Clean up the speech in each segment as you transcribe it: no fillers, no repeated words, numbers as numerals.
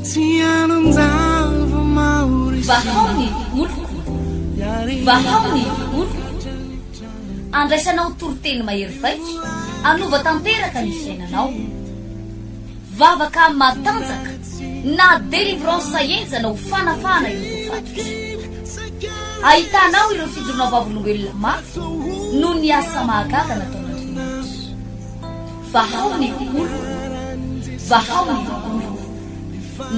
Vahao ny oloko, vahao ny oloko. Andraisanao toriteny mahery vaika hanova tanteraka ny fiainanao. Vavaka matanjaka na délivrance henjana ho fanafahana ireo voafatotra. Ahitanao ireo fijoroana vavolombelona mafy noho ny asa mahagaga nataon'Andriamanitra. Vahao ny oloko, vahao ny oloko.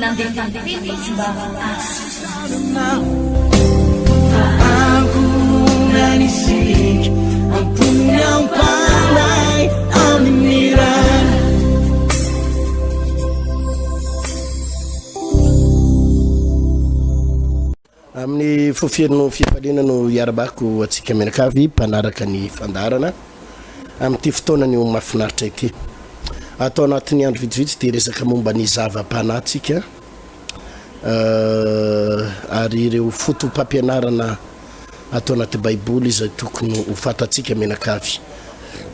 Nandefa ny teny izy mba hahasitrana Amin'ny fo feno fifaliana no iarabako antsika mianakavy mpanaraka ny fandaharana amin'ity fotoana anio mahafinaritra ity. Ato anatin'ny andro vitsivitsy dia hiresaka momba ny zava-panahy tsika ary ireo foto-pampianarana ato anaty Baiboly izay tokony ho fantatsika mianakavy.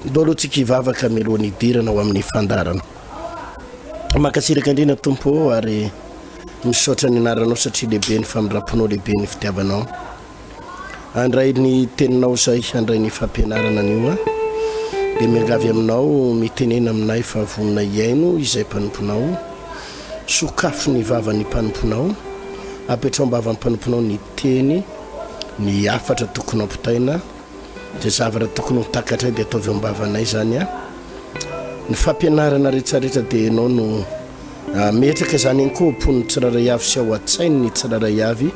Ndao aloha tsika hivavaka mialohan'ny hidirana ho amin'ny fandaharana. Mankasitraka indrindra Tompo ô ary misaotra ny anaranao satria lehibe ny famindram-ponao lehibe ny fitiavanao. Handray ny teninao izay handray ny fampianarana anio aho dia miangavy aminao mitenena aminay fa vonona hihaino izay mpanomponao. Sokafy ny vavan'ny mpanomponao, apetrao am-bavan'ny mpanomponao ny teny, ny hafatra tokony hampitaina. Izay zavatra tokony ho takatray dia ataovy eo am-bavanay izany an. Ny fampianarana rehetrarehetra dia ianao no ametraka izany ihany koa ao am-pon'ny tsirairay avy sy ao an-tsain'ny tsirairay avy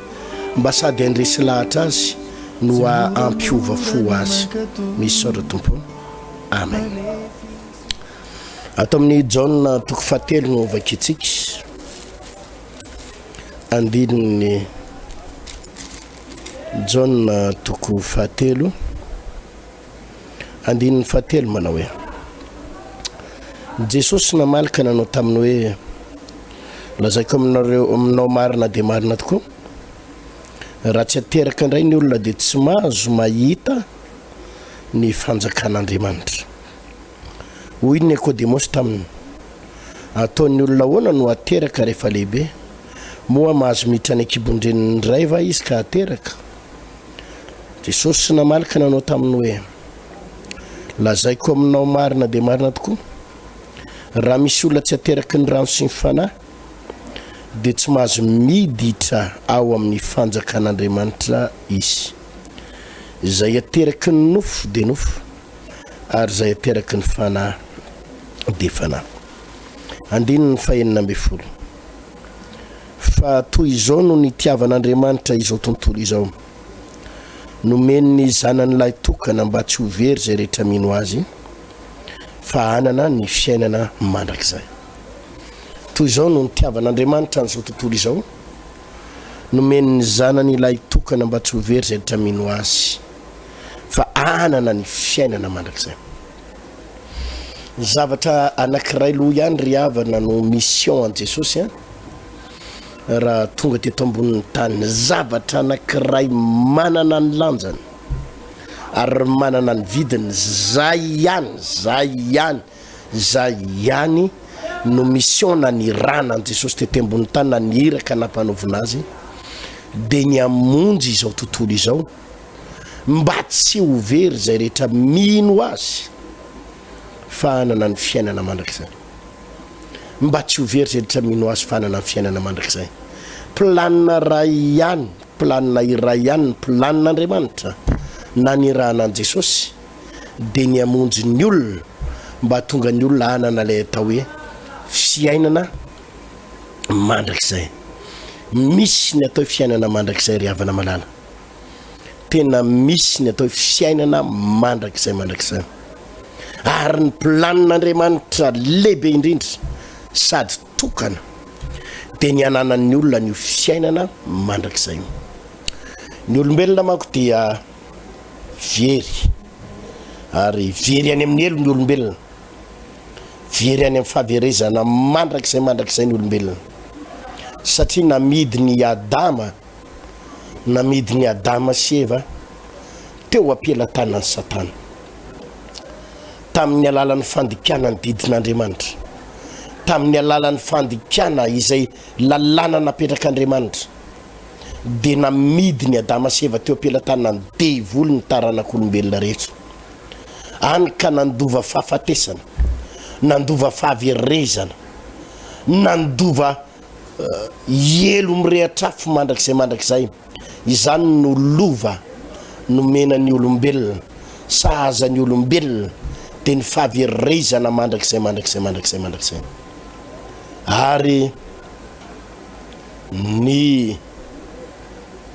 mba sady handresy lahatra azy no hampiova fo azy. Misaotra Tompo. Amen. Ato amin'ny Jaona toko fahatelo no vakintsika. Andininy Jaona toko fahatelo, andininy fahatelo manao hoe, Jesosy namaly ka nanao taminy hoe, Lazaiko aminareo aminao marina dia marina tokoa, raha tsy ateraka indray ny olona dia tsy mahazo mahita ny fanjakan'Andriamanitra. Hoy Nekodemosy taminy, Ataon'ny olona ahoana no hateraka rehefa lehibe? Moa mahazo miditra any an-kibon-dreniny indray va izy ka hateraka? Jesosy namaly ka nanao taminy hoe, Lazaiko aminao marina dia marina tokoa, raha misy olona tsy ateraky ny rano sy ny Fanahy, dia tsy mahazo miditra ao amin'ny fanjakan'Andriamanitra izy. Izay ateraky ny nofo dia nofo, ary izay ateraky ny Fanahy dia fanahy. Andininy fahenina ambin'ny folo. Fa toy izao no nitiavan'Andriamanitra izao tontolo izao, nomeny ny Zanany lahy tokana mba tsy ho very izay rehetra mino Azy, fa hanana ny fiainana mandrakizay. Toy izao no nitiavan'Andriamanitra an'izao tontolo izao, nomeny ny Zanany lahy tokana mba tsy ho very izay rehetra mino Azy, fa hanana ny fiainana mandrakizay. Zavatra anankiray loha ihany ry havana no mission an'i Jesosy an, raha tonga teto ambonin'ny tany, zavatra anankiray manana ny lanjany ary manana ny vidiny, zay ihany, zay ihany, zay ihany no mission nanirahana an'i Jesosy tety ambonin'ny tany na ny iraka nampanaovina azy dia ny hamonjy izao tontolo izao. mba tsy ho very izay rehetra mino Azy fa hanana ny fiainana mandrakizay. Mba tsy ho very izay rehetra mino Azy fa hanana ny fiainana mandrakizay. Planina iray ihany, planina iray ihany ny planin'Andriamanitra nanirahana an'i Jesosy dia ny hamonjy ny olona mba hahatonga ny olona hanana ilay atao hoe fiainana mandrakizay. Misy ny atao hoe fiainana mandrakizay ry havana malala. Tena misy ny atao hoe fiainana mandrakizay mandrakizay. Ary ny planin'Andriamanitra lehibe indrindra sady tokana dia ny hananan'ny olona an'io fiainana mandrakizay io. Ny olombelona manko dia very ary very any amin'ny helo ny olombelona. Very any amin'ny fahaverezana mandrakizay mandrakizay ny olombelona satria namidin'i Adama namidin'i Adama sy Eva teo am-pelatanan'i Satana, tamin'ny alalan'ny fandikana ny didin'Andriamanitra. Tamin'ny alalan'ny fandikana izay lalàna napetrak'Andriamanitra, dia namidiny Adama sy Eva teo am-pelatanan'ny devoly ny taranak'olombelona rehetra. Any ka nandova fahafatesana, nandova fahaverezana, nandova helo mirehatr'afo mandrakizay mandrakizay. Izany no lova nomena ny olombelona, sahaza ny olombelona, dia ny fahaverezana mandrakizay mandrakizay mandrakizay mandrakizay. Ary ny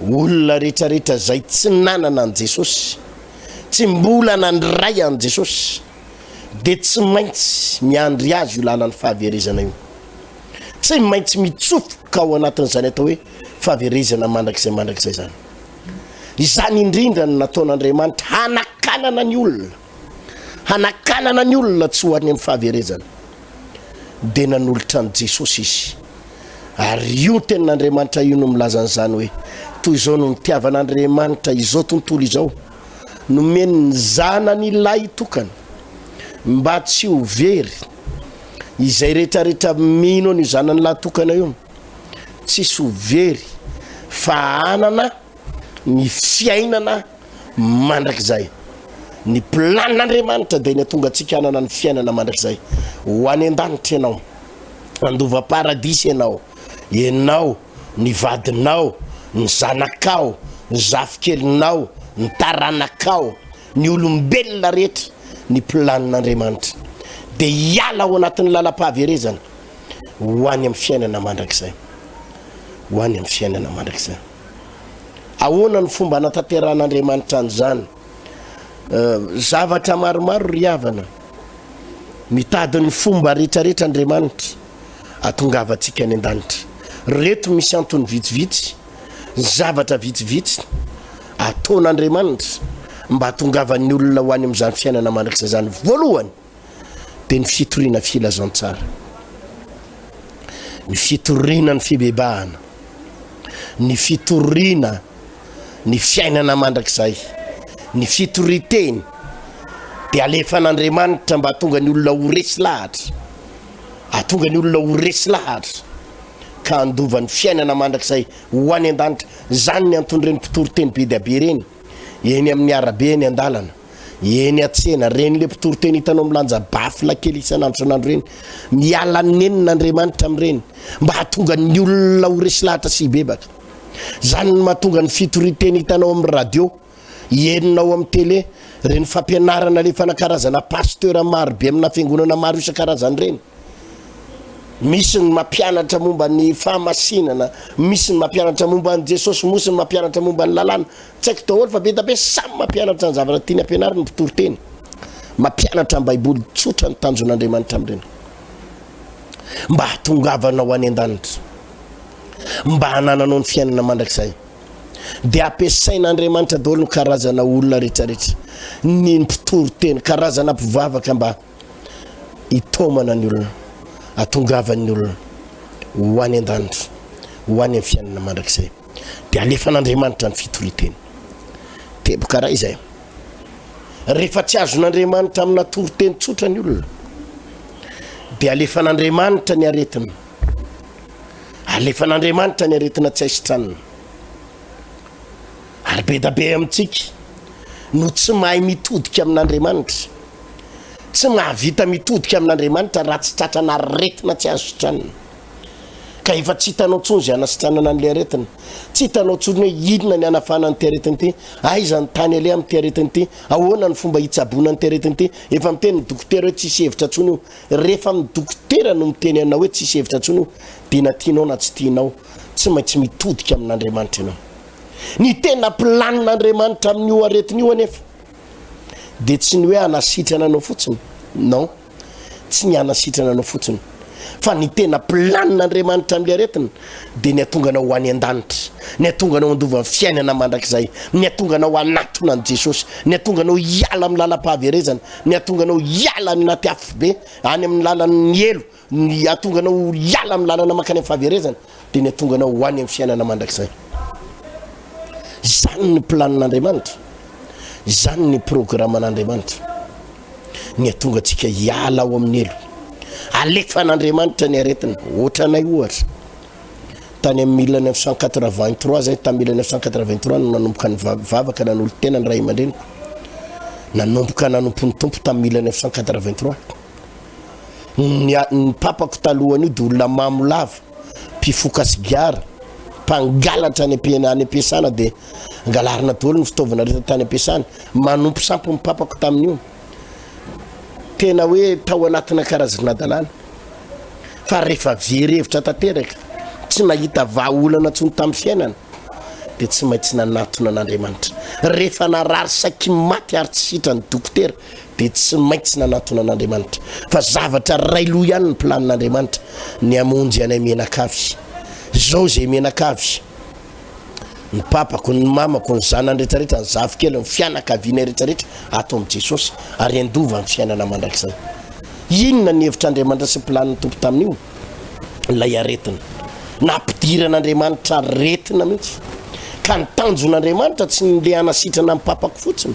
olona rehetrarehetra izay tsy nanana an'i Jesosy, tsy mbola nandray an'i Jesosy, dia tsy maintsy miandry azy io lalan'ny fahaverezana io. Tsy maintsy mitsofoka ao anatin'izany atao hoe fahaverezana mandrakizay mandrakizay izany. Izany indrindra no nataon'Andriamanitra hanakanana ny olona, hanakanana ny olona tsy ho any amin'ny fahaverezana. Dia nanolotra an'i Jesosy Izy. Ary io tenin'Andriamanitra io no milaza an'izany hoe, toy izao no nitiavan'Andriamanitra izao tontolo izao, nomeny ny Zanany lahitokana, mba tsy ho very izay rehetrarehetra mino an'io Zanany lahatokana io, tsisy ho very fa hanana ny fiainana mandrakizay. Ny planin'Andriamanitra dia ny hatonga antsika hanana ny fiainana mandrakizay. Ho any an-danitra ianao, handova paradisa ianao, ianao, ny vadinao, ny zanakao, ny zafikelinao, ny taranakao, ny olombelona rehetra, ny planin'Andriamanitra dia hiala ao anatin'ny lalam-pahaverezana ho any amin'ny fiainana mandrakizay. Ho any amin'ny fiainana mandrakizay. Ahoana ny fomba anatanterahan'Andriamanitra an'izany? Zavatra maromaro ry havana. Mitady ny fomba rehetrarehetra Andriamanitra atongavantsika any an-danitra. Reto misy antony vitsivitsy, zavatra vitsivitsy ataon'Andriamanitra mba hatongavan'ny olona ho any amin'izany fiainana mandrakizay izany. Voalohany dia ny fitoriana filazantsara, ny fitoriana ny fibebahana, ny fitoriana ny fiainana mandrakizay, ny fitorian-teny dia alefan'Andriamanitra mba hahatonga ny olona ho resy lahatra, hahatonga ny olona ho resy lahatra ka handova ny fiainana mandrakizay ho any an-danitra. Izany ny anton'ireny mpitory teny be dia be ireny eny amin'ny arabe, eny an-dalana, eny an-tsena, ireny le mpitory teny hitanao milanja baffle kely isan'andro isan'andro ireny. Miala nenina Andriamanitra amin'ireny mba hahatonga ny olona ho resy lahatra sy hibebaka. Izany no mahatonga ny fitorian-teny hitanao amin'ny radio, henonao amin'ny tele, ireny fampianarana alefana karazana pasteur maro be amina fiangonana maro isan-karazany ireny. Misy ny mampianatra momba ny fahamasinana, misy ny mampianatra momba an'i Jesosy, mosy ny mampianatra momba ny lalàna. Tsy haiko daholo fa be dia be samy mampianatra ny zavatra tiany ampianarina ny mpitory teny. Mampianatra ny Baiboly tsotra ny tanjon'Andriamanitra amin'ireny. Mba hahatongavanao any an-danitra. Mba hanananao ny fiainana mandrakizay. Dia ampiasain'Andriamanitra daholo ny karazana olona rehetrarehetra. Ny mpitory teny, karazana mpivavaka mba hitaomana ny olona, hahatongavan'ny olona ho any an-danitra, ho any amin'ny fiainana mandrakizay. Dia alefan'Andriamanitra ny fitorian-teny. Teboka iray izay. Rehefa tsy azon'Andriamanitra amina toriteny tsotra ny olona, dia alefan'Andriamanitra ny aretina. Alefan'Andriamanitra ny aretina tsy hay sitranina. Ary be da be amintsika no tsy mahay mitodika amin'Andriamanitra. Tsy mahavita mitodika amin'Andriamanitra raha tsy tratrana aretina tsy azo sitranina. Ka efa tsy hitanao intsony izay hanasitranana an'ilay aretina. Tsy hitanao intsony hoe inona ny hanafahana an'ity aretina ity, aiza ny tany aleha amin'ity aretina ity, ahoana ny fomba hitsaboana an'ity aretina ity. Efa miteny ny dokotera hoe tsisy hevitra intsony io. Rehefa ny dokotera no miteny anao hoe tsisy hevitra intsony io, dia na tianao na tsy tianao, tsy maintsy mitodika amin'Andriamanitra ianao. Ny tena planin'Andriamanitra amin'io aretina io anefa dia tsy ny hoe hanasitrana anao fotsiny, non, tsy ny hanasitrana anao fotsiny, fa ny tena planin'Andriamanitra amin'ilay aretina dia ny hatonga anao ho any an-danitra, ny hatonga anao handova ny fiainana mandrakizay, ny hatonga anao hanatona an'i Jesosy, ny hatonga anao hiala amin'ny lalam-pahaverezana, ny hatonga anao hiala any anaty afobe, any amin'ny lalan'ny helo, Ny hahatonga anao hiala amin'ny lalana mankany amin'ny fahaverezana dia ny hahatonga anao ho any amin'ny fiainana mandrakizay. Izany ny planin'Andriamanitra. Izany ny programan'Andriamanitra. Ny hahatonga antsika hiala ao amin'ny helo. Alefan'Andriamanitra ny aretina. Ohatranay ohatra. Tany amin'ny 1983 zay, tamin'ny 1983 no nanomboka nivavaka nanolo-tena ny ray aman-dreniko. Nanomboka nanompo ny Tompo tamin'ny 1983. Ny, ny papako talohan'io dia olona mamo lava, mpifoka sigara, mpangalatra any am-piana- any am-piasana dia angalarina daholo ny fitaovana rehetra tany am-piasana. Manompo sampy ny papako tamin'io. Tena hoe tao anatina karazan'adalàna. Fa rehefa very hevitra tanteraka, tsy nahita vahaolana intsony tamin'ny fiainana, dia tsy maintsy nanatona an'Andriamanitra. Rehefa narary saiky maty ary tsy sitran'ny dokotera, dia tsy maintsy nanatona an'Andriamanitra. Fa zavatra iray loha ihany ny planin'Andriamanitra, ny hamonjy anay mianakavy. Izao izay mianakavy. Ny papako, ny mamako, ny zanany rehetra rehetra, ny zafikely, ny fianakavianay rehetra rehetra ato amin'i Jesosy ary handova ny fiainana mandrakizay. Inona ny hevitr'Andriamanitra sy planin'ny Tompo tamin'io? Ilay aretina. Nampidiran'Andriamanitra aretina mihitsy. Ka ny tanjon'Andriamanitra tsy ny le hanasitrana ny papako fotsiny.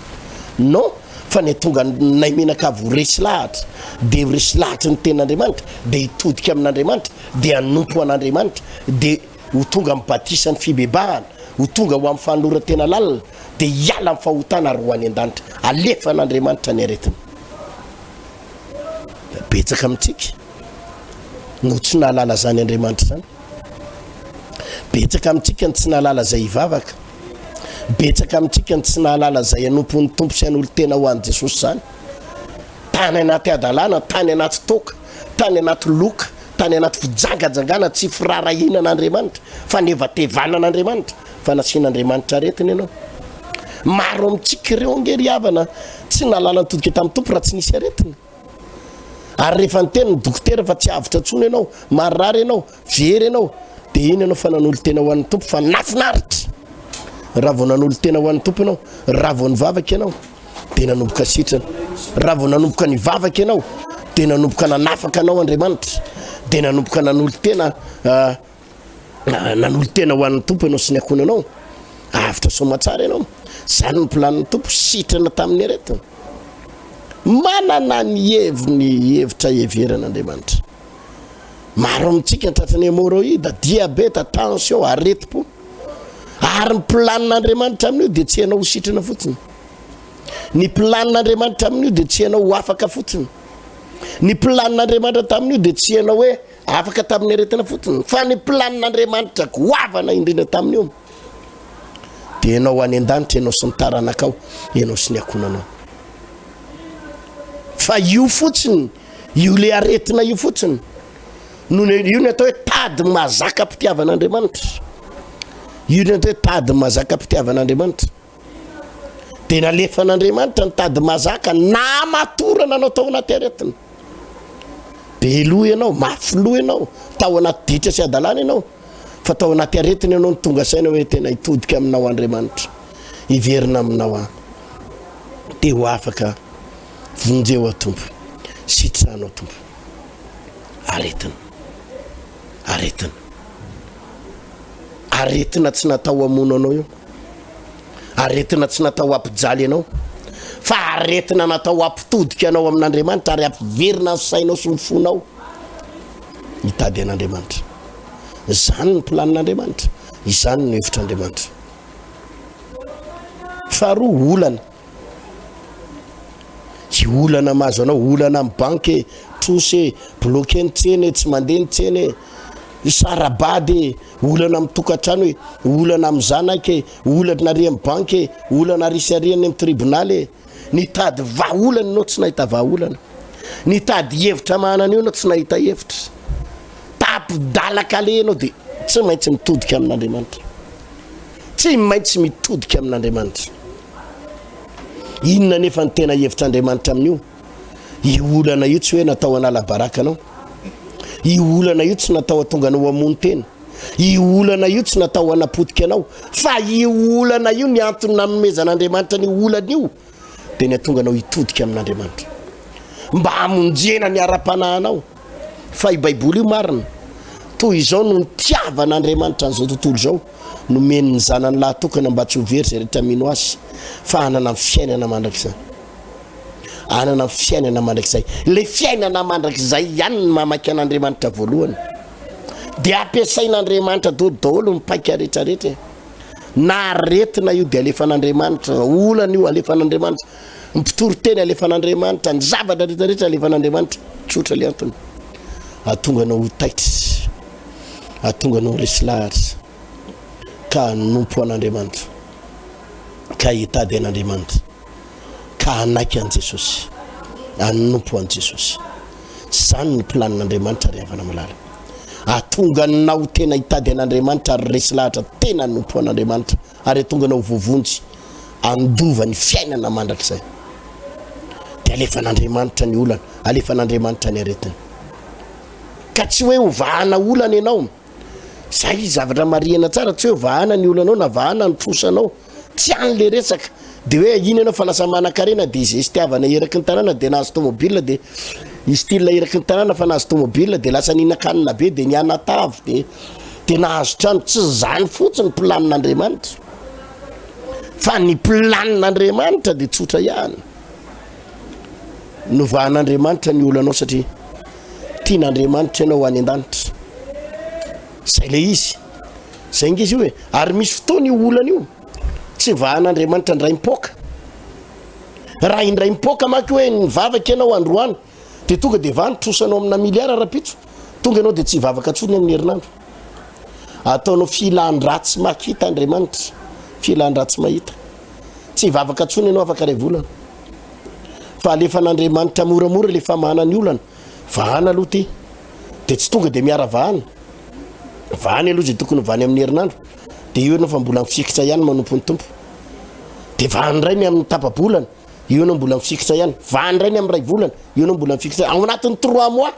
Non, fa ny hatonga anay mianakavy ho resy lahatra, dia ho resy lahatry ny tenin'Andriamanitra, dia hitodika amin'Andriamanitra, dia hanompo an'Andriamanitra, dia ho tonga amin'ny batisan'ny fibebahana, ho tonga ho amin'ny fanoloran-tena lalina, dia hiala amin'ny fahotana ary ho any an-danitra. Alefan'Andriamanitra ny aretina. Betsaka amintsika no tsy nahalala izany Andriamanitra izany. Betsaka amintsika no tsy nahalala izay hivavaka. Betsaka amintsika no tsy nahalala izay hanompo ny Tompo sy hanolo-tena ho an'i Jesosy izany. Tany anaty hadalana, tany anaty toaka, tany anaty loka, tany anaty fijangajangana tsy firaharahiana an'Andriamanitra, fanevatevana an'Andriamanitra, fa nasian'Andriamanitra aretina ianao. Maro amintsika ireo ange ry havana tsy nahalala nitodika tamin'ny Tompo raha tsy nisy aretina. Ary rehefa niteny ny dokotera fa tsy avotra intsony ianao, marary ianao, very ianao, dia iny ianao fa nanolo-tena ho an'ny Tompo fa nafinaritra. Raha vao nanolo-tena ho an'ny Tompo ianao, raha vao nivavaka ianao, dia nanomboka sitrana. Raha vao nanomboka nivavaka ianao, dia nanomboka nanafaka anao Andriamanitra, dia nanomboka nanolo-tena ah, ah, nanolo-tena ho an'ny Tompo ianao sy ny ankohonanao. Avotra soamatsara ianao. Izany ny planin'ny Tompo, sitrana tamin'ny aretina. Manana ny heviny hevitra heverana Andriamanitra. Maro amintsika tratran'ny hémorroïde, diabeta, tension, aretim-po. Ary ny planin'Andriamanitra amin'io dia tsy ianao ho sitrana fotsiny. Ny planin'Andriamanitra amin'io dia tsy ianao ho afaka fotsiny. Ny planin'Andriamanitra tamin'io dia tsy ianao hoe afaka tamin'ny aretina fotsiny, fa ny planin'Andriamanitra goavana indrindra tamin'io dia ianao any an-danitra, ianao sy ny taranakao, ianao sy ny ankohonanao. Fa io fotsiny, io le aretina io fotsiny no io ny atao hoe tady mahazaka mpitiavan'Andriamanitra. Io ny atao hoe tady mahazaka mpitiavan'Andriamanitra. Dia nalefan'Andriamanitra ny tady mahazaka namatorana anao tao anaty aretina. Be loha ianao, mafy loha ianao, tao anaty ditra sy hadalana ianao, fa tao anaty aretina ianao no tonga saina hoe tena hitodika aminao Andriamanitra, hiverina aminao aho. Dia ho afaka, vonjeo aho Tompo, sitrano aho Tompo. Aretina, aretina, aretina tsy natao hamono anao io. Aretina tsy natao hampijaly anao, fa aretina natao hampitodika anao amin'Andriamanitra ary hampiverina ny sainao sy ny fonao hitady an'Andriamanitra. Izany ny planin'Andriamanitra, izany no hevitr'Andriamanitra. Faharoa, olana. Tsy olana mahazo anao, olana amin'ny banky e, trosa e, bloqué ny tsena e, tsy mandeha ny tsena e, sara-bady e, olana amin'ny tokantrano e, olana amin'ny zanaka e, olana ary amin'ny banky e, olana ary sy ary any amin'ny tribonaly e. Nitady vahaolana ianao tsy nahita vahaolana. Nitady hevitra mahana an'io ianao tsy nahita hevitra. Tapi-dalaka aleha ianao dia tsy maintsy mitodika amin'Andriamanitra. Tsy maintsy mitodika amin'Andriamanitra. Inona anefa ny tena hevitr'Andriamanitra amin'io? Io olana io tsy hoe natao hanala baraka anao. Io olana io tsy natao hatonga anao hamono tena. Io olana io tsy natao hanapotika anao. Fa io olana io ny antony nanomezan'Andriamanitra an'io olana io dia ny hatonga anao hitodika amin'Andriamanitra. Mba hamonjena ny ara-panahinao. Fa io Baiboly io marina. Toy izao no nitiavan'Andriamanitra an'izao tontolo izao. Nomeny ny Zanany lahy tokana mba tsy ho very izay rehetra mino Azy, fa hanana ny fiainana mandrakizay. Hanana ny fiainana mandrakizay. Ilay fiainana mandrakizay ihany no mamaky an'Andriamanitra voalohany. Dia ampiasain'Andriamanitra daholo daholo ny paika rehetra rehetra e. Na aretina io dia alefan'Andriamanitra, olana io alefan'Andriamanitra, ny mpitory teny alefan'Andriamanitra, ny zavatra rehetra rehetra alefan'Andriamanitra. Tsotra le antony. Ahatonga anao ho taitra, ahatonga anao ho resy lahatra ka hanompo an'Andriamanitra, ka hitady an'Andriamanitra. ka hanaiky an'i Jesosy, hanompo an'i Jesosy. Izany ny planin'Andriamanitra ry havana malala. Ahatonga anao tena hitady an'Andriamanitra ary resy lahatra tena hanompo an'Andriamanitra ary hahatonga anao ho voavonjy handova ny fiainana mandrakizay. Dia alefan'Andriamanitra ny olana, alefan'Andriamanitra ny aretina. Ka tsy hoe ho vahana olana ianao. Zay zavatra marihana tsara, tsy hoe vahana ny olanao na vahana ny trosanao, tsy any le resaka, de hoe iny ianao fa lasa manankarena de izestiavana eraky ny tanàna de nahazo tomobile de i style eraky ny tanàna fa nahazo tomobile de lasa nihinan-kanina be de nianatavy de de nahazo trano, tsy zany fotsiny planin'Andriamanitra fa ny planin'Andriamanitra de tsotra ihany, novahan'Andriamanitra ny olanao satria Tian'Andriamanitra ianao ho any an-danitra. Izay ilay izy. Izay ange izy io e. Ary misy fotoana io olana io, tsy vahan'Andriamanitra indray mipoaka. Raha indray mipoaka manko hoe nivavaka ianao androany, dia tonga dia vaha ny trosanao amina miliara rahampitso, tonga ianao dia tsy hivavaka intsony amin'ny herinandro. Ataonao filan-dratsy makita Andriamanitra, filan-dratsy mahita. Tsy hivavaka intsony ianao afaka iray volana. Fa alefan'Andriamanitra moramora ilay famahana ny olana. Vahana aloha ity. Dia tsy tonga dia miara vahana. Vahany aloha izay tokony ho vahany amin'ny herinandro. Dia eo ianao fa mbola mifikitra ihany manompo ny Tompo. Dia vahany indray ny amin'ny tapa-bolana. Eo ianao mbola mifikitra ihany. Vahany indray ny amin'ny iray volana. Eo ianao mbola mifikitra ihany. Ao anatin'ny trois mois.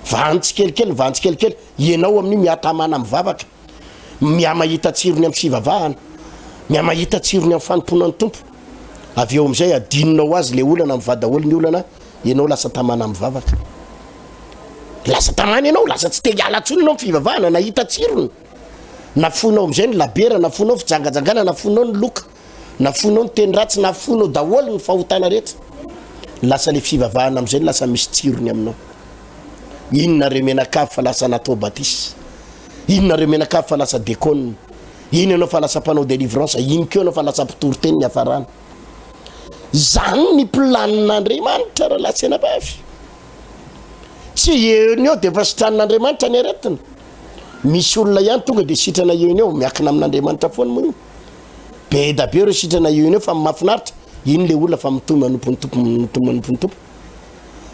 Vahany tsikelikely, vahany tsikelikely. Ianao amin'io mihatamana mivavaka. Mihamahita tsirony amin'ny fivavahana. Mihamahita tsirony amin'ny fanompoana ny Tompo. Avy eo amin'izay adinonao ho azy ilay olana, mivaha daholo ny olana, ianao lasa tamana mivavaka. Lasa tamana ianao, lasa tsy te hiala intsony ianao amin'ny fivavahana, nahita tsirony. Nafoinao amin'izay ny labiera, nafoinao fijangajangana, nafoinao ny loka, nafoinao ny teny ratsy, nafoinao daholo ny fahotana rehetra. Lasa ilay fivavahana amin'izay no lasa misy tsirony aminao. Inona ireo mianakavy fa lasa natao batisa? Inona ireo mianakavy fa lasa dekona? Iny ianao fa lasa mpanao délivrance, iny koa ianao fa lasa mpitory teny niafarana. Izany ny planin'Andriamanitra rahalahy sy anabavy. Tsy eo ny eo dia efa sitranin'Andriamanitra ny aretina. Misy olona ihany tonga dia sitrana eo ny eo, miankina amin'Andriamanitra foana moa io. Be da be ireo sitrana eo ny eo fa mahafinaritra, iny le olona fa mitohy manompo ny Tompo, mitohy manompo ny Tompo.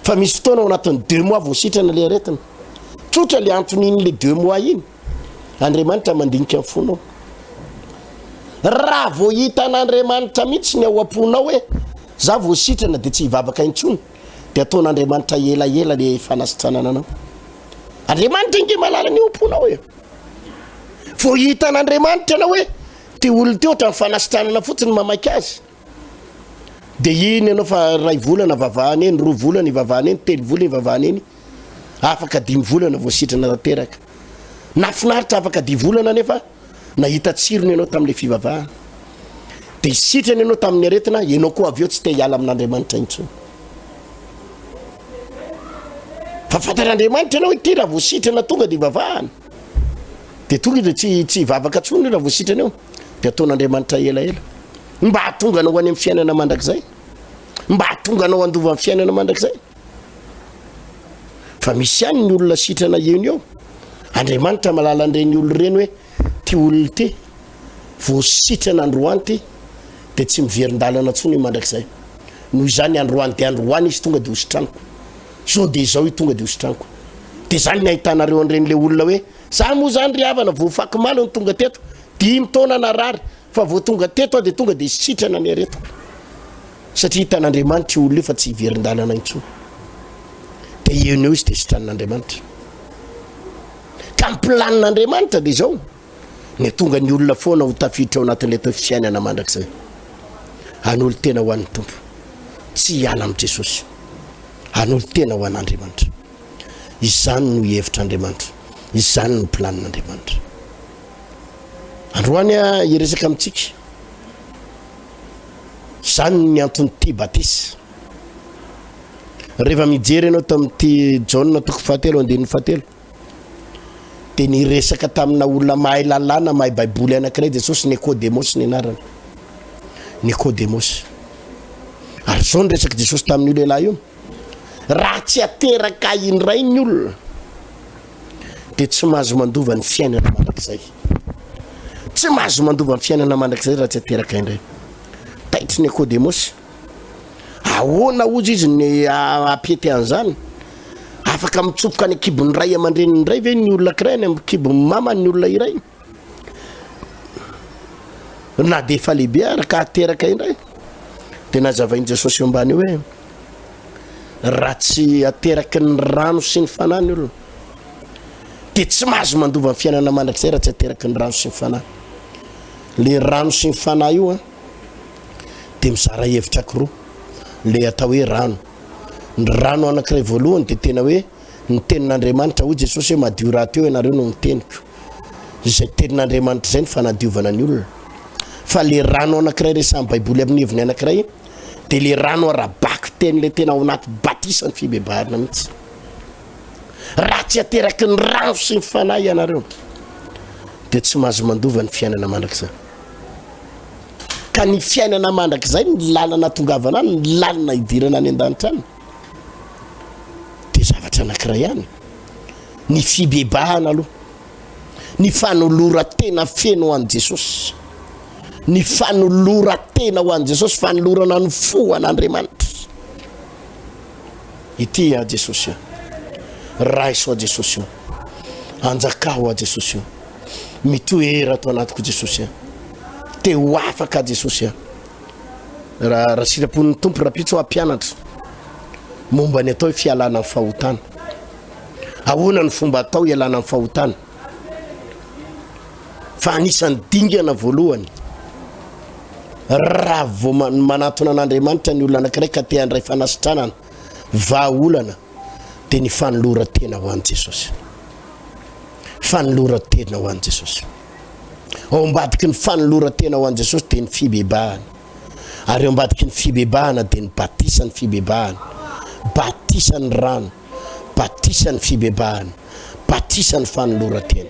Fa misy fotoana ao anatin'ny deux mois vao sitrana le aretina. Tsotra le anton'iny le deux mois iny. Andriamanitra mandinika ny fonao. Raha vao hitan'Andriamanitra mihitsy ny ao am-ponao hoe za vao sitrana dia tsy hivavaka intsony, dia ataon'Andriamanitra elaela le fanasitranana anao. Andriamanitra ange mahalala ny ao am-ponao e. Vao hitan'Andriamanitra ianao hoe ty olona ty ohatran'ny fanasitranana fotsiny mamaika azy. Dia iny ianao fa iray volana vavahana eny, roa volana ivavahana eny, telo volana ivavahana eny, afaka dimy volana vao sitrana tanteraka. Nahafinaritra afaka dimy volana anefa nahita tsirony ianao tamin'ilay fivavahana. Dia sitrana ianao tamin'ny aretina, ianao koa avy eo tsy te hiala amin'Andriamanitra intsony. Fa fantatr'Andriamanitra ianao ity raha vao sitrana tonga dia ivavahana. Dia tonga dia tsy tsy hivavaka intsony raha vao sitrana eo. Dia ataon'Andriamanitra elaela. Mba hahatonga anao ho any amin'ny fiainana mandrakizay. Mba hahatonga anao handova ny fiainana mandrakizay. Fa misy ihany ny olona sitrana eo ny eo. Andriamanitra malala an'ireny olona ireny hoe ty olona ity vao sitrana androany ty dia tsy miverin-dalana intsony mandrakizay. Noho izany androany dia androany izy tonga dia ho sitraniko. Zao dia izao io tonga dia ho sitraniko. Dia izany ny ahitanareo an'ireny le olona hoe za moa zany ry havana vao fakomaly no tonga teto, dimy taona narary fa vao tonga teto aho dia tonga dia sitrana ny aretiko. Satria hitan'Andriamanitra io olona io fa tsy hiverin-dalana intsony. Dia eo no eo izy dia sitranin'Andriamanitra. Ka ny planin'Andriamanitra dia izao, ny hatonga ny olona foana ho tafiditra ao anatin'ilay atao hoe fiainana mandrakizay. Hanolo-tena ho an'ny Tompo. Tsy hiala amin'i Jesosy. Hanolo-tena ho an'Andriamanitra. Izany no hevitr'Andriamanitra. Izany no planin'Andriamanitra. Androany aho hiresaka amintsika. Izany ny anton'ity batisa. Rehefa mijery ianao tamin'ity Jaona toko fahatelo andininy fahatelo dia niresaka tamina olona mahay lalàna, mahay baiboly anankiray Jesosy, Nikodemosy ny anarany. Nikodemosy. Ary izao ny resak'i Jesosy tamin'io lehilahy io. Raha tsy ateraka indray ny olona dia tsy mahazo mandova ny fiainana mandrakizay. Tsy mahazo mandova ny fiainana mandrakizay raha tsy ateraka indray. Taitry Nikodemosy. Ahoana hozy izy ny hampety an'izany? Afaka mitsofoka any an-kibon'ny ray aman-dreniny indray ve ny olona ankiray any amin'ny kibon'ny mamany ny olona iray? Na dia efa lehibe ary ka ateraka indray. Dia nazavain'i Jesosy eo ambany eo hoe raha tsy ateraky ny rano sy ny fanahy ny olona dia tsy mahazo mandova ny fiainana mandrakizay raha tsy ateraky ny rano sy ny fanahy. Le rano sy ny fanahy io an dia mizara hevitra ankiroa le atao hoe rano. Ny rano anankiray voalohany dia tena hoe ny tenin'Andriamanitra, hoy Jesosy hoe madio rahateo ianareo noho ny teniko. Izay tenin'Andriamanitra izay ny fanadiovana ny olona. Fa le rano anankiray resahin'ny Baiboly amin'ny heviny anankiray dia le rano ara-bakiteny le tena ao anaty batisa ny fibebahana mihitsy. Raha tsy ateraky ny rano sy ny fanahy ianareo dia tsy mahazo mandova ny fiainana mandrakizay. Ka ny fiainana mandrakizay, ny lalana atongavana any, ny lalana idirana any an-danitra any dia zavatra anankiray ihany. Ny fibebahana aloha, ny fanoloran-tena feno ho an'i Jesosy, ny fanoloran-tena ho an'i Jesosy, fanolorana ny fo ho an'Andriamanitra. Ity aho Jesosy o, raiso aho Jesosy o, anjakao aho Jesosy o, mitoera ato anatiko Jesosy a, te ho afaka aho Jesosy a. Raha raha sitrapon'ny Tompo rahampitso aho hampianatra momba ny atao hoe fialana amin'ny fahotana. Ahoana ny fomba atao hialana amin'ny fahotana? Fa anisan'ny dingana voalohany raha vao manatona an'Andriamanitra ny olona anankiray ka te handray fanasitranana, vahaolana dia ny fanoloran-tena ho an'i Jesosy. Fanoloran-tena ho an'i Jesosy. Ao ambadiky ny fanoloran-tena ho an'i Jesosy dia ny fibebahana. Ary ao ambadiky ny fibebahana dia ny batisan'ny fibebahana. Batisan'ny rano, batisan'ny fibebahana, batisan'ny fanoloran-tena.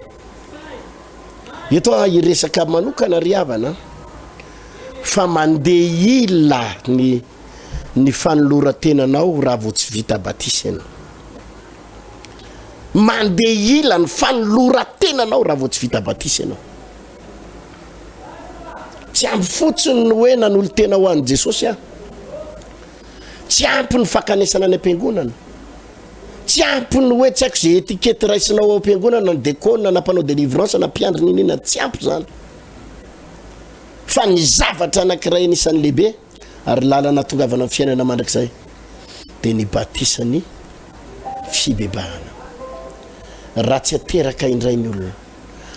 Eto aho hiresaka manokana ry havana fa mandeha ila ny ny fanoloran-tenanao raha vao tsy vita batisa ianao. Mandeha ila ny fanoloran-tenanao raha vao tsy vita batisa ianao. Tsy ampy fotsiny ny hoe nanolo-tena ho an'i Jesosy aho. Tsy ampy ny fankanesana any am-piangonana. Tsy ampy ny hoe tsy haiko izay étiquette raisinao ao am-piangonana, na dekona, na mpanao délivrance, na mpiandry n'inona, tsy ampy izany. Fa ny zavatra anankiray anisan'ny lehibe ary lalana atongavana amin'ny fiainana mandrakizay dia ny batisan'ny fibebahana. Raha tsy ateraka indray ny olona,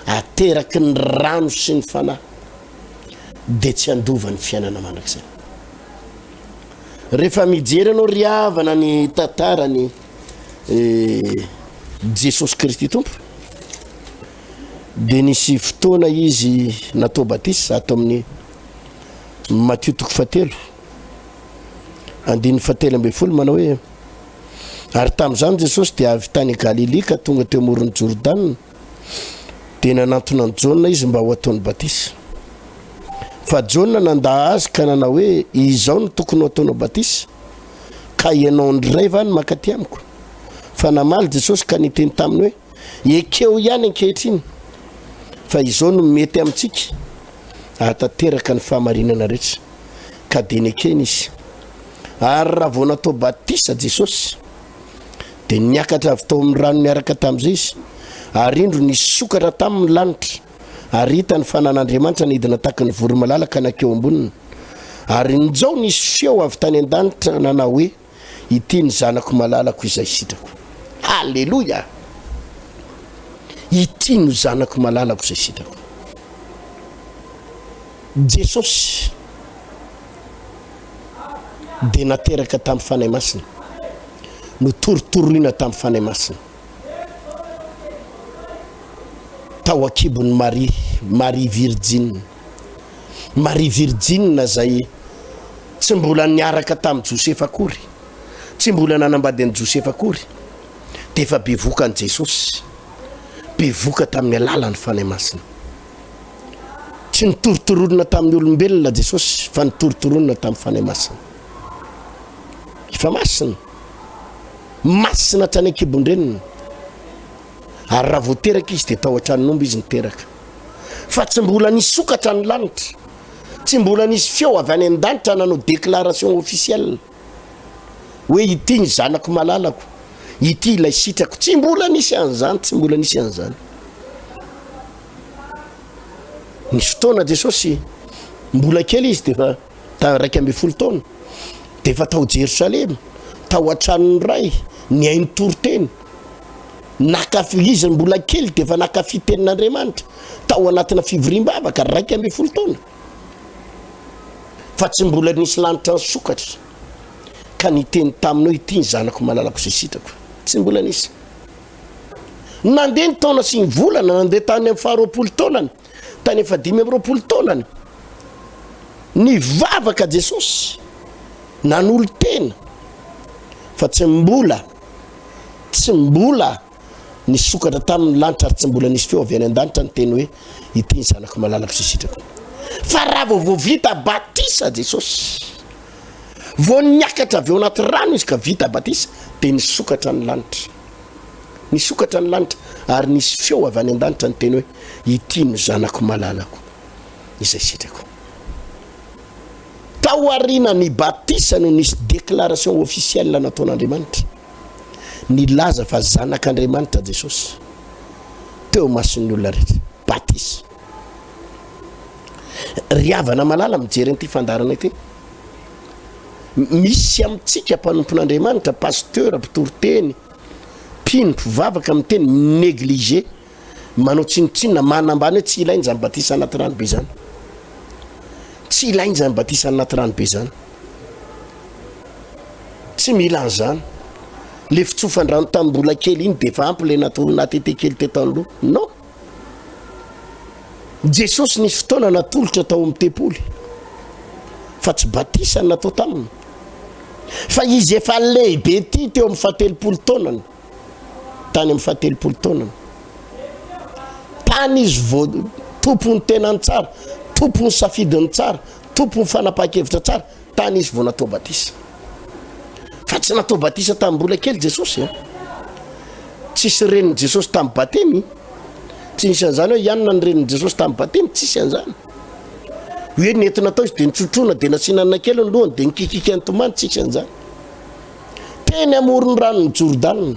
ateraky ny rano sy ny fanahy, dia tsy handova ny fiainana mandrakizay. Rehefa mijery ianao ry havana ny tantaran'i Jesosy Kristy Tompo dia nisy fotoana izy natao batisa ato amin'ny Matio toko fahatelo andininy fahatelo ambin'ny folo manao hoe ary tamin'izany Jesosy dia avy tany Galilia ka tonga teo amoron'i Jordana dia nanantona an'i Jaona izy mba ho ataony batisa. Fa Jaona nandà azy ka nanao hoe, Izao no tokony ho ataonao batisa, ka ianao indray va no mankaty amiko? Fa namaly Jesosy ka niteny taminy hoe, Ekeo ihany ankehitriny, fa izao no mety amintsika hahatanteraka ny fahamarinana rehetra. Ka dia nekeny izy. Ary raha vao natao batisa Jesosy, dia niakatra avy tao amin'ny rano niaraka tamin'izay izy, ary indro nisokatra taminy ny lanitra, ary hitany fa nan'Andriamanitra nidina tahaky ny voromailala ka nankeo amboniny. Ary injao nisy feo avy tany an-danitra nanao hoe, Ity ny Zanako malalako izay sitrako. Haleloia! Ity no Zanako malalako izay sitrako. Jesosy dia nateraka tamin'ny Fanahy Masina, notorotoroina tamin'ny Fanahy Masina, tao an-kibon'i Maria, Maria Virjina. Maria Virjina izay tsy mbola niaraka tamin'i Josefa akory. Tsy mbola nanambady an'i Josefa akory dia efa bevoka an'i Jesosy. Bevoka tamin'ny alalan'ny Fanahy Masina. Tsy nitorotoronina tamin'ny olombelona Jesosy fa nitorotoronina tamin'ny Fanahy Masina. Efa masina. Masina hatrany an-kibon-dreniny. Ary raha vao teraka izy dia tao an-tranon'omby izy niteraka. Fa tsy mbola nisokatra ny lanitra. Tsy mbola nisy feo avy any an-danitra nanao déclaration officielle hoe ity ny zanako malalako, ity ilay sitrako. Tsy mbola nisy an'izany, tsy mbola nisy an'izany. Nisy fotoana Jesosy mbola kely izy dia efa ta 11 taona dia efa tao Jerosalema, tao an-tranon'ny Ray, nihaino toriteny. Nakafy, izy mbola kely dia efa nakafy tenin'Andriamanitra tao anatina fivoriam-bavaka, 11 taona. Fa tsy mbola nisy lanitra nisokatra ka niteny taminy hoe ity ny zanako malalako izay sitrako. Tsy mbola nisy. Nandeha ny taona sy ny volana, nandeha tany amin'ny faharoapolo taonany, tany efa 25 taonany. Nivavaka Jesosy, nanolo-tena, fa tsy mbola Tsy mbola nisokatra taminy ny lanitra ary tsy mbola nisy feo avy any an-danitra niteny hoe, Ity ny Zanako malalako sy sitrako. Fa raha vao vao vita batisa Jesosy, vao niakatra avy ao anaty rano Izy ka vita batisa, dia nisokatra ny lanitra. Nisokatra ny lanitra ary nisy feo avy any an-danitra niteny hoe, Ity no Zanako malalako izay sitrako. Tao aorianan'ny batisa no nisy déclaration officielle nataon'Andriamanitra nilaza fa Zanak'Andriamanitra Jesosy teo imason'ny olona rehetra. Batisa. Ry havana malala mijery an'ity fandaharana ity, misy amintsika mpanompon'Andriamanitra, pasteur, mpitoriteny, mpino, mpivavaka miteny, mi-négliger Manao tsinontsinona, manambany hoe tsy ilaina izany batisa anaty rano be izany. Tsy ilaina izany batisa anaty rano be izany. Tsy mila an'izany. Le fitsofan-drano tamin'ny mbola kely iny dia efa ampy le natoro natete kely teto anoloha. Non. Jesosy nisy fotoana natolotra tao amin'ny tempoly fa tsy batisa no natao taminy. Fa izy efa lehibe ity teo amin'ny fahatelopolo taonany. tany amin'ny fahatelopolo taonany. Tany izy vao tompon'ny tenany tsara, tompon'ny safidiny tsara, tompon'ny fanapahan-kevitra tsara, tany izy vao natao batisa. Fa tsy natao batisa tamin'ny mbola kely Jesosy a. Tsisy renin'i Jesosy tamin'ny batemy. Tsy nisy an'izany hoe ianona ny renin'i Jesosy tamin'ny batemy, tsisy an'izany. Hoe nentina tao izy dia nitsotroana, dia nasiana anana kely ny lohany, dia nikikika nitomany, tsisy an'izany. Teny amoron'ny ranon'i Jordana.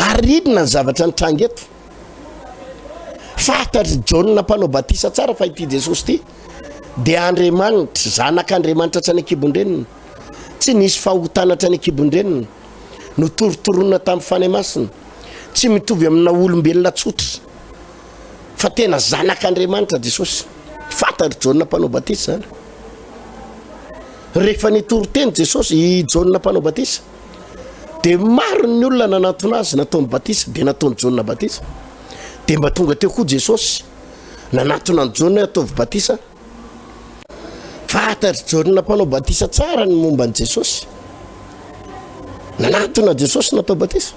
Ary inona ny zavatra nitranga eto? Fantatr'i Jaona mpanao batisa tsara fa ity Jesosy ity dia Andriamanitra, Zanak'Andriamanitra hatrany an-kibon-dreniny. Tsy nisy fahotana hatrany an-kibon-dreniny. Notorontoronina tamin'ny Fanahy Masina. Tsy mitovy amina olombelona tsotra. Fa tena Zanak'Andriamanitra Jesosy. Fantatr'i Jaona mpanao batisa izany. Rehefa nitory teny Jesosy, i Jaona mpanao batisa, dia maro ny olona nanantona azy nataony batisa, dia nataon'i Jaona batisa. Dia mba tonga teo koa Jesosy, nanantona an'i Jaona hoe ataovy batisa. Fantatr'i Jaona mpanao batisa tsara ny momba an'i Jesosy. Nanantona Jesosy natao batisa.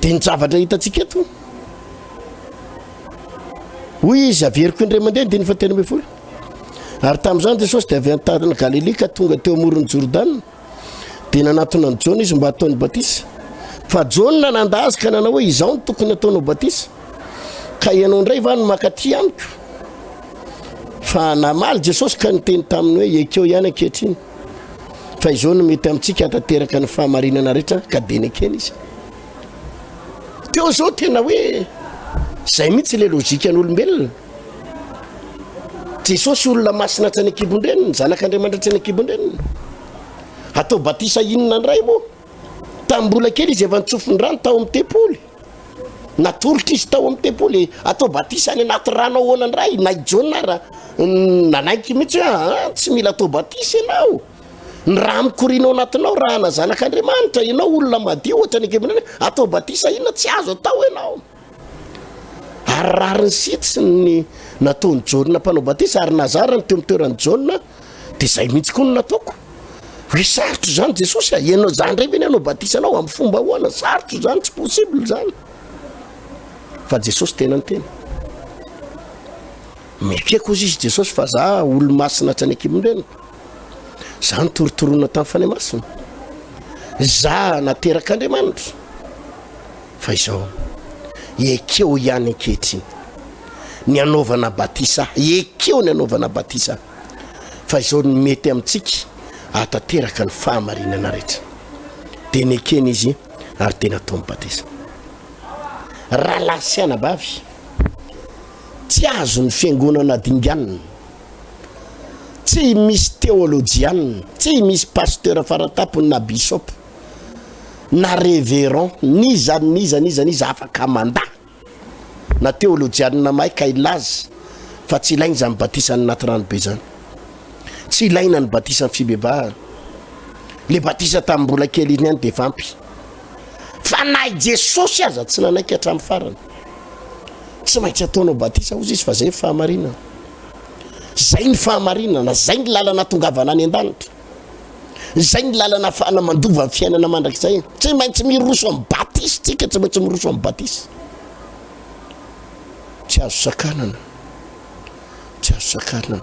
Dia ny zavatra hitantsika eto, hoy izy, averiko indray mandeha ny andininy fahatelo ambin'ny folo. Ary tamin'izany Jesosy dia avy any tanàna Galilia ka tonga teo amoron'i Jordana. Dia nanatona an'i Jaona izy mba hataony batisa. Fa Jaona nanda azy ka nanao hoe, Izaho no tokony hataonao batisa, ka ianao indray va no mankaty amiko? Fa namaly Jesosy ka niteny taminy hoe, Ekeo ihany ankehitriny, fa izao no mety amintsika hahatanteraka ny fahamarinana rehetra. Ka dia nekeny izy. Teo izao tena hoe izay mihitsy ilay lojikan'olombelona. Jesosy olona masina hatrany an-kibon-dreniny, zanak'Andriamanitra hatrany an-kibon-dreniny. Atao batisa inona indray moa? Tamin'ny mbola kely izy efa nitsofin-drano tao amin'ny tempoly. Natolotra izy tao amin'ny tempoly. Atao batisa any anaty rano ahoana indray? Na i Jaona ara nanaiky mihitsy hoe ah, tsy mila atao batisa ianao. Ny rà mikoriana ao anatinao, rà-na zanak'Andriamanitra, ianao olona madio hatrany an-kibon-dreniny, atao batisa inona? Tsy azo atao ianao. Ary rariny sy hitsiny ny nataon'i Jaona mpanao batisa, ary nazara ny teo amin'ny toeran'i Jaona, dia izay mihitsy koa no nataoko. Hoe sarotra izany Jesosy a, ianao za indray ve ny hanao batisa anao amin'ny fomba ahoana? Sarotra izany, tsy possible izany. Fa Jesosy tena niteny. Mekeko hozy izy Jesosy fa za olo-masina hatrany an-kibon-dreniko. Za nitorotorona tamin'ny Fanahy Masina. Za naterak'Andriamanitra. Fa izao, ekeo ihany ankehitriny ny hanaovana batisa ahy, ekeo ny hanaovana batisa ahy, fa izao no mety amintsika hahatanteraka ny fahamarinana rehetra. Dia nekena izy ary dia nataony batisa. Rahalahy sy anabavy, tsy azon'ny fiangonana dinganina, tsy misy teolojianina, tsy misy pasteur faratampony na bishop, na reverend n'iza n'iza n'iza n'iza afaka mandà na teolojianina mahay ka hilaza fa tsy ilaina izany batisan'ny anaty rano be izany. Tsy ilaina ny batisan'ny fibebahana. Le batisa tamin'ny mbola kely iny ihany dia efa ampy. Fa na i Jesosy aza tsy nanaiky hatramin'ny farany. Tsy maintsy ataonao batisa hozy izy fa zay ny fahamarinana. Zay ny fahamarinana, zay ny lalana tongavana any an-danitra. Izay ny lalana afahana mandova ny fiainana mandrakizay. Tsy maintsy miroso amin'ny batisa tsika, tsy maintsy miroso amin'ny batisa. Tsy azo sakanana. Tsy azo sakanana.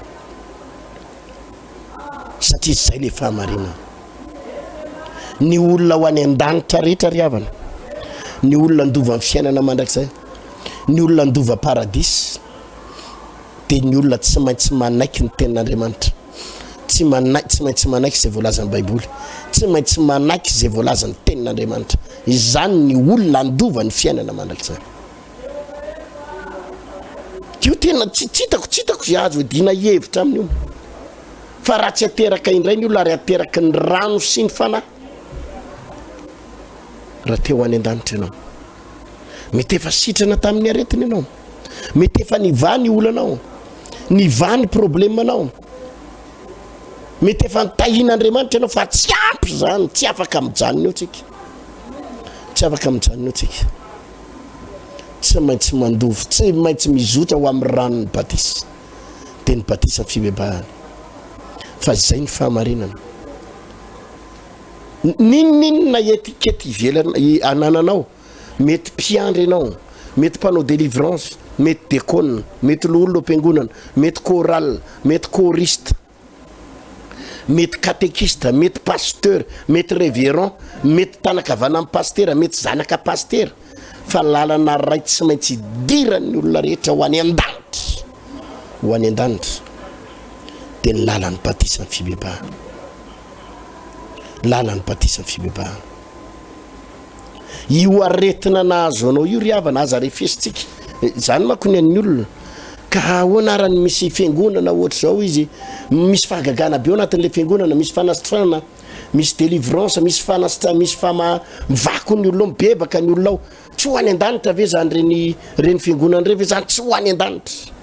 Satria izay le fahamarinana. Ny olona ho any an-danitra rehetra ry havana, ny olona handova ny fiainana mandrakizay, ny olona handova paradisa, dia ny olona tsy maintsy manaiky ny tenin'Andriamanitra. Tsy manaiky, tsy maintsy manaiky izay voalazan'ny Baiboly. Tsy maintsy manaiky izay voalazan'ny Tenin'Andriamanitra. Izany ny olona handova ny fiainana mandrakizay. Io tena tsy tsy hitako, tsy hitako izay azo iadiana hevitra amin'io. Fa raha tsy ateraka indray ny olona ary ateraky ny rano sy ny fanahy, raha te ho any an-danitra ianao. Mety efa sitrana tamin'ny aretina ianao. Mety efa nivaha ny olanao. Nivaha ny problemanao. Mety efa nitahian'Andriamanitra ianao fa tsy ampy izany, tsy afaka mijanona eo tsika. Tsy afaka mijanona eo tsika. Tsy maintsy mandova, tsy maintsy mizotra ho amin'ny ranon'ny batisa. Dia ny batisa fibebahana. Fa izay ny fahamarinana. N'inon'inona etikety ivelany anananao, mety mpiandry ianao, mety mpanao délivrance, mety dekona, mety loholona ao am-piangonana, mety chorale, mety choriste, mety catéchiste, mety pasteur, mety révérend, mety tanan-kavanan'ny pasitera, mety zanaka pasitera, fa lalana iray tsy maintsy idiran'ny olona rehetra ho any an-danitra, ho any an-danitra, dia ny lalan'ny batisan'ny fibebahana. Lalan'ny batisan'ny fibebahana. Io aretina nahazo anao io ry havana aza refesintsika. Izany manko ny an'ny olona. Ka ahoana ara ny misy fiangonana ohatr'izao izy, misy fahagagana be ao anatin'ilay fiangonana, misy fanasitranana, misy délivrance, misy fanasitra, misy fama, mivaky ny olona ao, mibebaka ny olona ao. Tsy ho any an-danitra ve zany reny reny fiangonana reny ve zany tsy ho any an-danitra?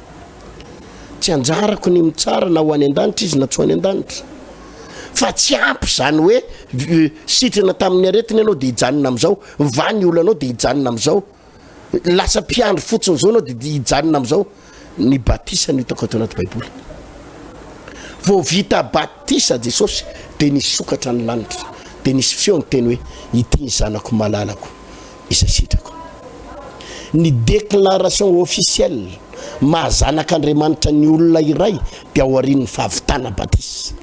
Tsy anjarako ny mitsara na ho any an-danitra izy na tsy ho any an-danitra. Fa tsy ampy izany hoe sitrana tamin'ny aretina ianao dia hijanona amin'izao, mivaha ny olanao dia hijanona amin'izao, lasa mpiandry fotsiny izao ianao dia hijanona amin'izao. Ny batisa no hitako ato anaty Baiboly. Vao vita batisa Jesosy dia nisokatra ny lanitra, dia nisy feo niteny hoe, Ity ny zanako malalako izay sitrako. Ny déclaration officielle maha zanak'Andriamanitra ny olona iray dia aorian'ny fahavitana batisa.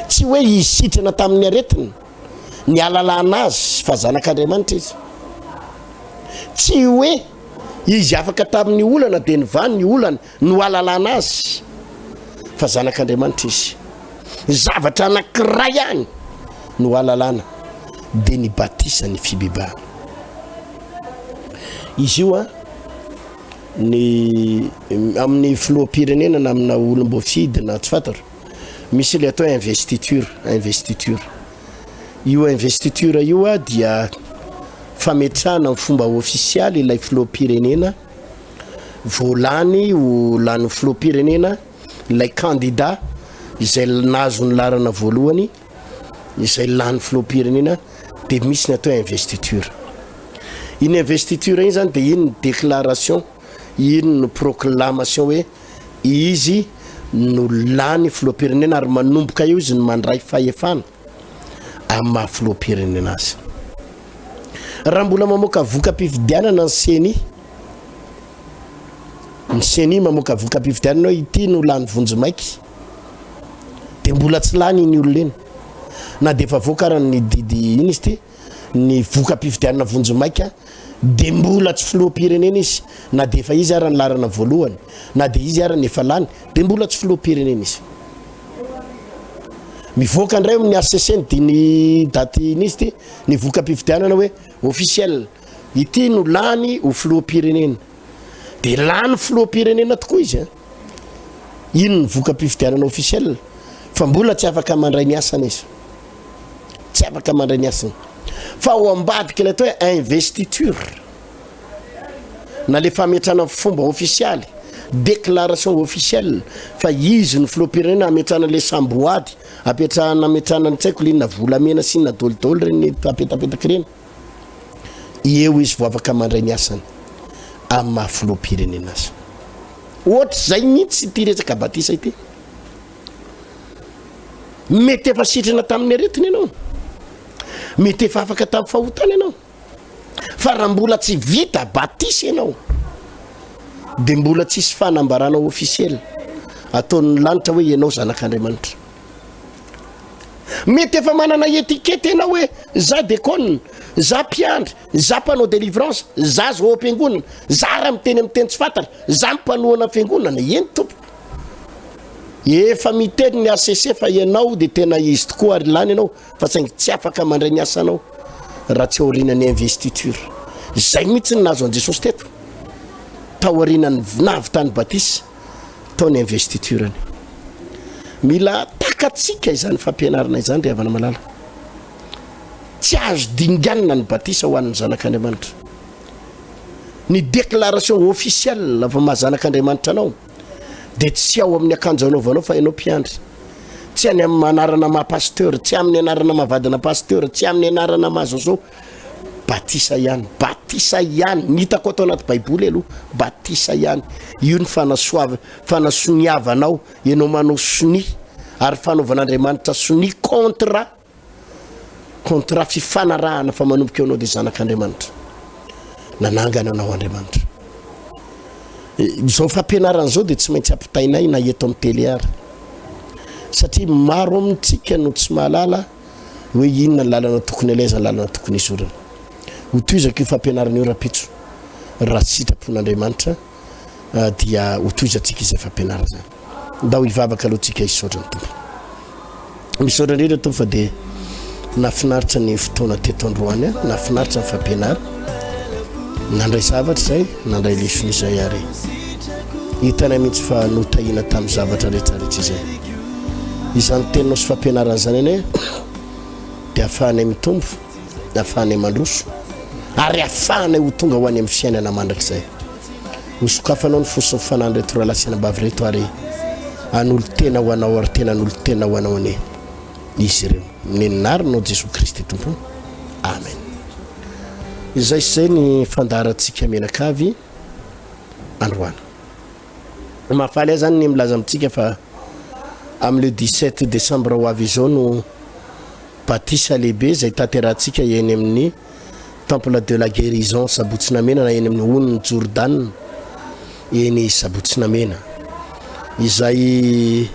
Tsy hoe izy sitrana tamin'ny aretina, ny ahalalana azy fa zanak'Andriamanitra izy. Tsy hoe izy afaka tamin'ny olana dia nivaha ny olany no ahalalana azy fa zanak'Andriamanitra izy. Ny zavatra anankiray ihany no ahalalana dia ny batisa ny fibebahana. Izy io an, ny amin'ny filoham-pirenena na amina olom-boafidy na tsy fantatro, misy ilay atao hoe investiture, investiture. Io investiture io an dia fametrahana amin'ny fomba ofisialy ilay filoham-pirenena vao lany ho lany filoham-pirenena ilay kandida izay nahazo ny laharana voalohany izay lany filoham-pirenena dia misy ny atao hoe investiture. Iny investiture iny zany dia iny ny déclaration, iny no proclamation hoe izy no lany filoham-pirenena ary manomboka eo izy no mandray fahefana. Amin'ny maha filoham-pirenena azy. Raha mbola mamoaka voka-pifidianana ny ceni, ny ceni mamoaka voka-pifidianana hoe ity no lany vonjimaika, dia mbola tsy lany iny olona iny. Na dia efa avoaka ara ny didy iny izy ity, ny voka-pifidianana vonjimaika, dia mbola tsy filoham-pirenena izy, na dia efa izy ara ny laharana voalohany, na dia izy ara ny efa lany, dia mbola tsy filoham-pirenena izy. Mivoaka indray amin'ny HCC ny dimy daty iny izy ity, ny voka-pifidianana hoe officiel, ity no lany ho filoham-pirenena. Dia lany filoham-pirenena tokoa izy an. Iny ny voka-pifidianana officiel, fa mbola tsy afaka mandray ny asany izy. Tsy afaka mandray ny asany. Fa ao ambadika ilay atao hoe investiture. na le fametrahana fomba ofisialy, déclaration officielle, fa izy no filoham-pirenena hametrahana le samboady, apetrahana ametrahana ny tsy haiko le inona volamena sy inona dolidoly ireny apetapetaka ireny, eo izy vao afaka mandray ny asany amin'ny maha filoham-pirenena azy. Ohatr'izay mihitsy ity resaka batisa ity. Mety efa sitrana tamin'ny aretina ianao, mety efa afaka tamin'ny fahotana ianao. Fa raha mbola tsy vita batisa ianao dia mbola tsisy fanambarana officiel ataon'ny lanitra hoe ianao zanak'Andriamanitra. Mety efa manana étiquette ianao hoe za dekona, za mpiandry, za mpanao délivrance, za zao ao am-piangonana, za raha miteny amin'ny teny tsy fantatra, za mpanohana fiangonana. Eny tompoko. Efa miteny ny HCC fa ianao dia tena izy tokoa ary lany ianao. fa saingy tsy afaka mandray ny asanao raha tsy aorianan'ny investiture. Izay mihitsy ny nahazo an'i Jesosy teto, taorianan'ny nahavitany batisa, tao ny investiture-ny. Mila takatsika izany fampianarana izany ry havana malala. Tsy azo dinganina ny batisa ho an'ny zanak'Andriamanitra. Ny déclaration officielle fa maha zanak'Andriamanitra anao dia tsy ao amin'ny akanjo anaovanao fa ianao mpiandry. Tsy any amin'ny anarana maha pasteur, tsy amin'ny anarana maha vadina pasteur, tsy amin'ny anarana maha zao zao. Batisa ihany, batisa ihany. Ny hitako ato anaty baiboly aloha, batisa ihany. Io ny fanasoava, fanasoniavanao, ianao manao sonia ary fanaovan'Andriamanitra sonia contrat. Contrat fifanarahana fa manomboka eo anao dia zanak'Andriamanitra. Nanangana anao Andriamanitra. Izao fampianarana izao dia tsy maintsy ampitainay na eto amin'ny télé ary. Satria maro amintsika no tsy mahalala hoe inona ny lalana tokony alaiza, ny lalana tokony hizorana. Hotohizako io fampianarana io rahampitso raha sitrapon'Andriamanitra dia hotohizantsika izay fampianarana izany. Ndao hivavaka aloha tsika hisaotra ny Tompo. Misaotra indrindra Tompo fa dia nafinaritra ny fotoana teto androany a, nafinaritra ny fampianara. Nandray zavatra izay, nandray lesona izay ary hitanay mihitsy fa notahiana tamin'ny zavatra rehetra rehetra izay. Izany teninao sy fampianarana izany anie dia afahanay mitombo, afahanay mandroso ary afahanay ho tonga ho any amin'ny fiainana mandrakizay. Hosokafanao ny fo sy ny fanahin'ireto rahalahy sy anabavy ireto ary hanolo-tena ho Anao ary tena hanolo-tena ho Anao anie izy ireo. Amin'ny anaranao Jesoa Kristy Tompo. Amen. Izay sy izay ny fandaharantsika mianakavy androany. Mahafaly ahy zany ny milaza amintsika fa amin'ny le 17 décembre ho avy izao no batisa lehibe izay tanterahantsika eny amin'ny Temple de la Guérison Sabotsy Namena na eny amin'ny Onin'i Jordana eny Sabotsy Namena. Izay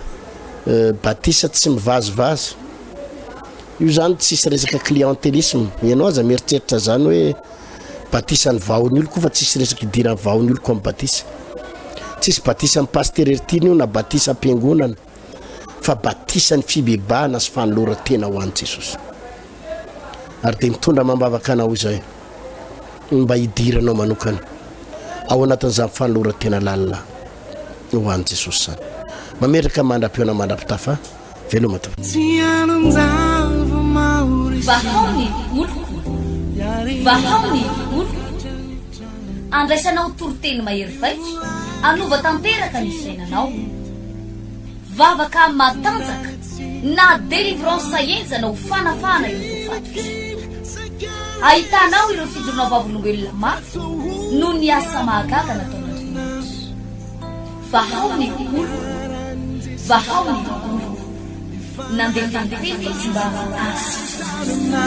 batisa tsy mivazivazy. Io zany tsisy resaka clientélisme. Ianao aza mieritreritra zany hoe batisan'ny vahon'ny oloko fa tsisy resaka idiran'ny vahon'ny oloko amin'ny batisa. Tsisy batisan'ny pasitera Heritiana io na batisam-piangonana. fa batisan'ny fibebahana sy fanoloran-tena ho an'i Jesosy. Ary dia mitondra amam-bavaka anao izay mba hidiranao manokana ao anatin'izany fanoloran-tena lalina ho an'i Jesosy izany. Mametraka mandra-pihaona mandra-pitafa. Veloma tompoko. Vahao ny oloko, vahao ny oloko. Andraisanao toriteny mahery vaika hanova tanteraka ny fiainanao. Vavaka matanjaka na délivrance henjana ho fanafahana ireo voafatotra. Ahitanao ireo fijoroana vavolombelona mafy noho ny asa mahagaga nataon'Andriamanitra. Vahao ny oloko, vahao ny oloko. Nandefa ny Teny Izy mba hahasitrana.